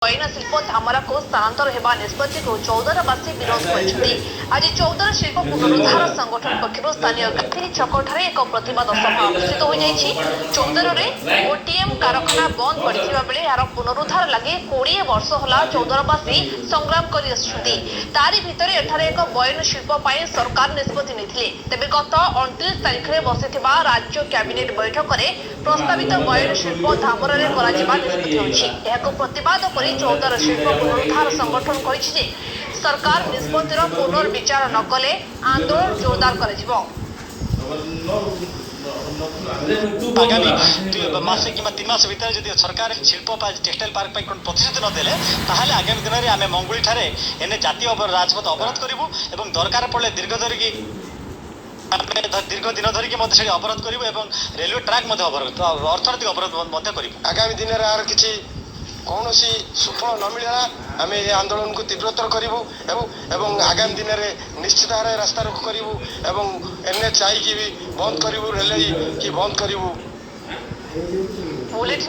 ବୟନ ଶିଳ୍ପ ଧାମରାକୁ ସ୍ଥାନାନ୍ତର ହେବା ନିଷ୍ପତ୍ତିକୁ ଚୌଦ୍ୱାରବାସୀ ବିରୋଧ କରିଛନ୍ତି। ଆଜି ଚୌଦ୍ୱାର ଶିଳ୍ପ ପୁନରୁଦ୍ଧାର ସଂଗଠନ ପକ୍ଷରୁ ସ୍ଥାନୀୟ ଗାନ୍ଧୀ ଛକଠାରେ ଏକ ପ୍ରତିବାଦ ସଭା ଅନୁଷ୍ଠିତ ହୋଇଯାଇଛି। ଚୌଦ୍ୱାରରେ ଓଟିଏମ୍ କାରଖାନା ବନ୍ଦ ପଡ଼ିଥିବା ବେଳେ ଏହାର ପୁନରୁଦ୍ଧାର ଲାଗି 20 ବର୍ଷ ହେଲା ଚୌଦ୍ୱାରବାସୀ ସଂଗ୍ରାମ କରି ଆସୁଛନ୍ତି। ତାରି ଭିତରେ ଏଠାରେ ଏକ ବୟନ ଶିଳ୍ପ ପାଇଁ ସରକାର ନିଷ୍ପତ୍ତି ନେଇଥିଲେ। ତେବେ ଗତ 29 ତାରିଖରେ ବସିଥିବା ରାଜ୍ୟ କ୍ୟାବିନେଟ୍ ବୈଠକରେ ପ୍ରସ୍ତାବିତ ବୟନ ଶିଳ୍ପ ଧାମରାରେ କରାଯିବା ନିଷ୍ପତ୍ତି ହୋଇଛି। ଏହାକୁ ପ୍ରତିବାଦ କରି ଚୌଦ୍ୱାର ଶିଳ୍ପ ପୁନରୁଦ୍ଧାର ସଂଗଠନ କହିଛି ଯେ ସରକାର ନିଷ୍ପତ୍ତିର ପୁନର୍ବିଚାର ନ କଲେ ଆନ୍ଦୋଳନ ଜୋରଦାର କରାଯିବ। ଆଗାମୀ 2 ମାସ କିମ୍ବା 3 ମାସ ଭିତରେ ଯଦି ସରକାର ଶିଳ୍ପ ଟେକ୍ସଟାଇଲ ପାର୍କ ପାଇଁ କ'ଣ ପ୍ରତିଶ୍ରୁତି ନ ଦେଲେ, ତାହେଲେ ଆଗାମୀ ଦିନରେ ଆମେ ମଙ୍ଗୁଳିଠାରେ ଏନେ ଜାତୀୟ ରାଜପଥ ଅବରୋଧ କରିବୁ ଏବଂ ଦରକାର ପଡ଼ିଲେ ଦୀର୍ଘ ଧରିକି ଆମେ ଦୀର୍ଘ ଦିନ ଧରିକି ମଧ୍ୟ ସେଠି ଅବରୋଧ କରିବୁ ଏବଂ ରେଲୱେ ଟ୍ରାକ୍ ମଧ୍ୟ ଅବରୋଧ, ଅର୍ଥନୈତିକ ଅବରୋଧ ମଧ୍ୟ କରିବୁ। ଆଗାମୀ ଦିନରେ ଆର କିଛି କୌଣସି ସୁଫଳ ନ ମିଳିଲା, ଆମେ ଏ ଆନ୍ଦୋଳନକୁ ତୀବ୍ରତର କରିବୁ ଏବଂ ଆଗାମୀ ଦିନରେ ନିଶ୍ଚିତ ଭାବରେ ରାସ୍ତାରୋକ କରିବୁ ଏବଂ ଏନ୍ଏଚ୍ ଆଇକି ବି ବନ୍ଦ କରିବୁ, ରେଲୱେ କି ବନ୍ଦ କରିବୁ। ବୁଲେଟିନ୍।